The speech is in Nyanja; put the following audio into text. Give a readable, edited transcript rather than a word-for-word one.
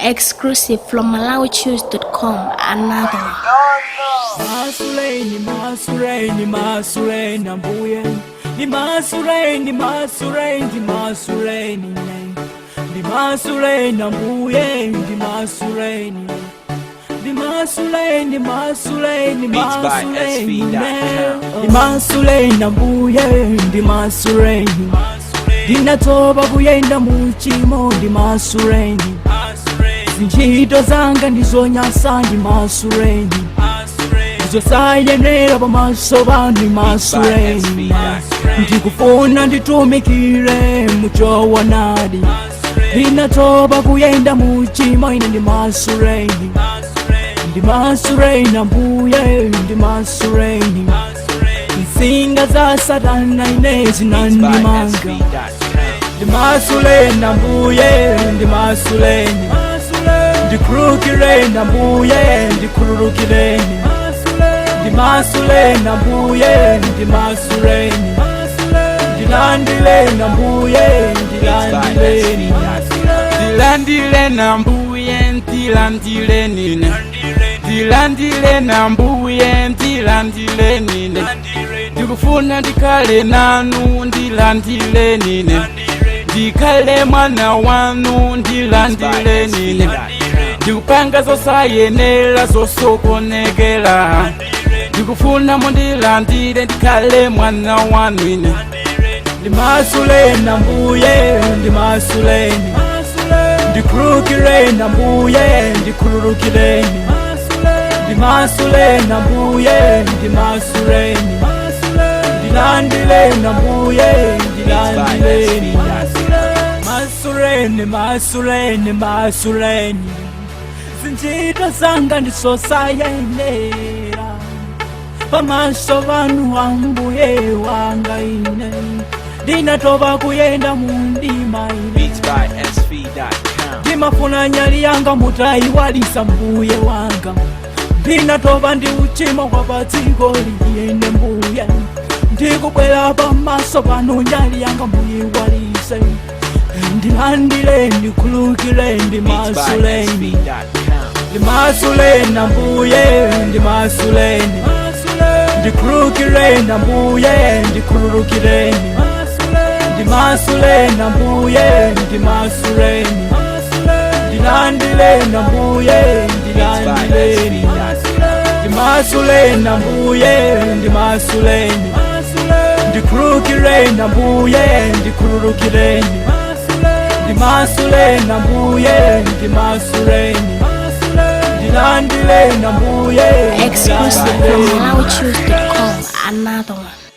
Exclusive from MalawiChoose.com. Another one. Masuleni, masuleni, masuleni ambuye, ndimasuleni, masuleni, masuleni, ndimasuleni ambuye, ndimasuleni, ndimasuleni, masuleni. Beats by Masuleni. SV.com. Ndimasuleni ambuye, ndimasuleni, ndinatopa kuyenda muchimo, ndimasuleni, zinchito zanga ndizonyasa, ndimasuleni, ndizosayenera pamaso panu, ndimasuleni, ndikufuna nditumikire muchoonadi, ndinatopa kuyenda muchimo ine, ndimasuleni, ndimasuleni ambuye, ndimasuleni, nsinga za satana ine zinandimanga. SV.com. Ndimasuleni ambuye, ndimasuleni, ndikhululukireni ambuye, ndikhululukireni, ndimasuleni ambuye, ndimasuleni, ndilandileni ambuye, ndilandileni. Ndilandile nambuye, ndilandile nine, ndilandile nambuye, ndilandile nine, ndikufuna ndikhale nanu, ndilandile nine, ndikhale mwana wanu, ndilandile nine, ndikupanga zosayenera, zosokonekela, ndikufuna mundilandile ndikhale mwana wanu ine. Ndimasuleni ambuye, ndimasuleni, ndikhululukireni ambuye, ndikhululukireni, ndimasuleni ambuye, ndimasuleni, ndilandileni ambuye, ndilandileni, masuleni, masuleni, masuleni, zinchito zanga ndizosayenera pamaso panu ambuye wanga, ine ndinatopa kuyenda mundima ine. Beats by SV.com. Ndimafuna nyali yanga mutayiwalisa mbuye wanga, ndinatopa ndi uchimo kwa padziko liyene, mbuye, ndikubwera pamaso panu, nyali yanga muyiwalise, ndilandile, ndikhululukire, Beats by ndimasuleni. SV.com. Ndimasuleni ambuye, ndimasuleni, ndikhululukireni ambuye, ndikhululukireni, ndimasuleni ambuye, ndimasuleni, ndilandileni ambuye, ndilandileni, ndimasuleni ambuye, ndimasuleni, ndikhululukireni ambuye, ndikhululukireni, ndimasuleni ambuye, ndimasuleni, ndilandileni ambuye. Exclusive from Ndilandileni. MalawiChoose.com. Another one.